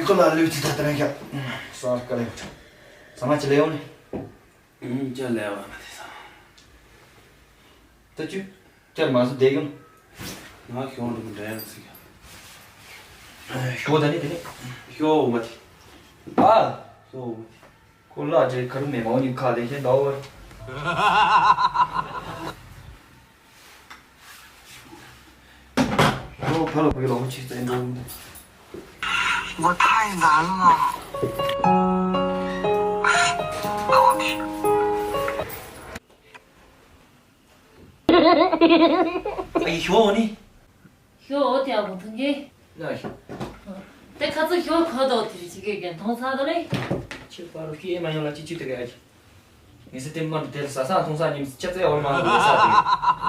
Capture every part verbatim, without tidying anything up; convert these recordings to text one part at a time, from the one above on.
ཁོ་ལ་ལུས་ཚིག་ད་ལྟ་རང་ཤག་སང་དཀའ་ལས་ཁོ། ཚང་མ་ཅི་ལས་ཡོང་ནི། ཨུམ། ཅི་ལས་བ་མ་དེ་ས། ད་ཅུ། ཅར་མ་བཟོ་བསྡད་ཡོང་། ང་ཞོགས་འགྲོ་གི་འདྲ་ཡང་ཟིག་ཞོགས་ད་ནི་དེ་ནི། ཞོགས་འོ་མ་དེ། ཨ། ཞོགས་འོ་མ་དེ། ཁོ་ལ་ཅེ་ཁ་རུ་མེ་མའོ་ཉིན་ཁ་དེ་ཤེས་འདའོ། ཁོ་ཕ་ལ་བུ་ལོག་ཅིག་བཙན་འགྲོ། 我太难了。到底。 ཨ་ཡི་ཞོ་འོ་ནི། ཞོ་འོ་དེ་ཨ་ཁུ་མཐོང་གི། ལ་ཞོ། དེ་ཁ་ཚུ་ཞོ་ཁ་དོ་དེ་རི་ཅི་གེ་གེ་མཐོང་ས་དོ་ལེ། ཁྱེད་པ་རུ་ཤི་ཨེ་མ་ཡོང་ལ་ཅི་ཅི་དེ་ག་ཡ་ཅི། ངས་སེ་ཏེ་མ་དེ་ལ་ས་ས་མཐོང་ས་ཉིམ་ཅ་ཙེ་འོར་མ་འོ་ས་དེ།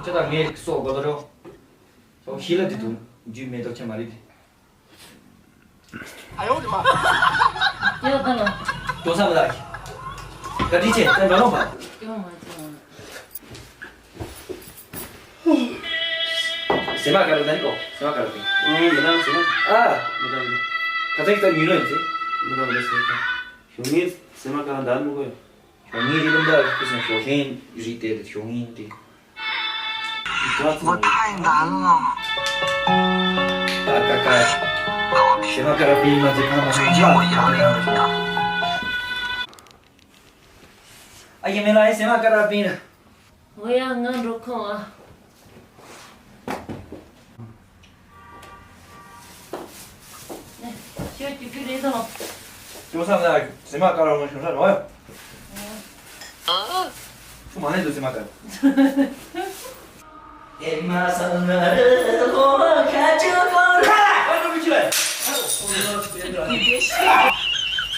ཅ་ད་ངས་སོ་གོ་དོ་རོ། ཞོ་ཤི་ལ་དེ་དུ་རྒྱུས་མེད་དོ་ཆེ་མ་རེད་དེ། 哎呦我的妈！ ཡོད་ད་ལོ། ཅོ་ས་མ་ད། ག་དྲི་ཆེ་ད་འགྲོ་རོགས་པ། ཅོ་མ་ཅོ་མ། སེ་མ་ཀ་ར་ད་ནི་ཀོ། སེ་མ་ཀ་ར་ཏི། ཨང་། མི་ད་སེ་མ། ཨ། མི་ད་མི་ད། ག་ཚ་གི་ད་ཉུལ་ལོ་ཡིན་ཚེ། མི་ད་མི་ད་སེ་ཀ་ཞོ་ངས་སེ་མ་ཀ་ར་ད་མི་གོ་ཡོད། ཞོ་ངའི་རི་ལུང་འདྲ་ཁུ་སང་ཞོ་ཤེན་རི་དེ་ཞོ་ངའི་དེ། 我太难了。 ད་ཀ་ཀ་ཞེ་མ་ཀ་ར་པིན་མ་ཟི་ཕ་མ་ཧང་ཧ། ཨ་ཡེ་མེ་ལ་ཡེ་ཞེ་མ་ཀ་ར་པིན། འོ་ཡ་ང་འགྲོ་ཁོང་ཨ། ཤོད་ཀྱི་ཀྱི་རེད་དང་། ཅོ་ས་ན་སེ་མ་ཀ་ར་མ་ཤོད་ས་རོ། ཚུ་མ་ནས་དུ་སེ་མ་ཀ་ར། ཨེ་མ་ས་ན་རེ་ལོ་ཁ་ཅུ་ཀོ་ར། ཨ་ཀ་མི་ཆུ་ལ།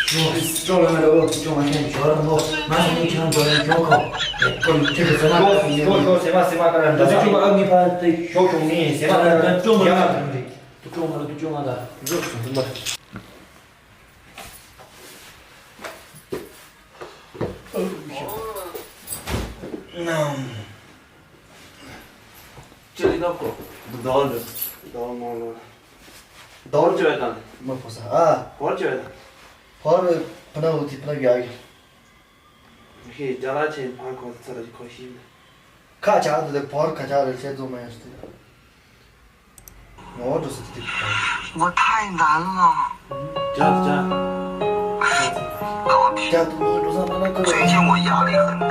ཅོ་ཅོ་ལ་ན་རོ་ཅོ་མ་ཤེས་ཅོ་ར་མོ་མ་ཤེས་ནི་ཁྱང་ཅོ་ར་ཅོ་ཁོ། ཁོ་ཁྱེད་ཀྱི་སེ་མ་ཀ་ར་སེ་མ་ཀ་ར་འདྲ་ས། ཅོ་ཨ་ངི་ཕ་དེ་ཤོག་ཤོག་ནི་སེ་མ་ཀ་ར་ཅོ་མ་ར། သူ中吗了？သူ中吗了？ ཅི་ལི་ནོ་ཀོ། དོ་ལ། དོ་མོ་ལོ། དོ་ཅི་བ་དང་། མ་ཕོ་ས་ཨ། ཕོ་ཅི་བ་དང་། ཕོ་ར་ཕ་ན་འུ་ཐི་ཕ་ན་ག་གི། ཧེ་རྒྱ་ལ་ཆེན་ཕ་ཁོ་ཚ་ལ་ཁོ་ཤི་ན། ཁ་ཆག་དེ་ཕོ་ར་ཁ་ཆག་རེ་ཆེ་ཛོ་མ་ཡ་ཤི་ཏེ། ངོ་འགྲོ་སི་ཏི་ཏི། 我太难了。 ཅ་ཅ། 到底。 ཅ་ཏུ་ངོ་འགྲོ་ས་མ་ན་ཁོ། 最近我压力很大。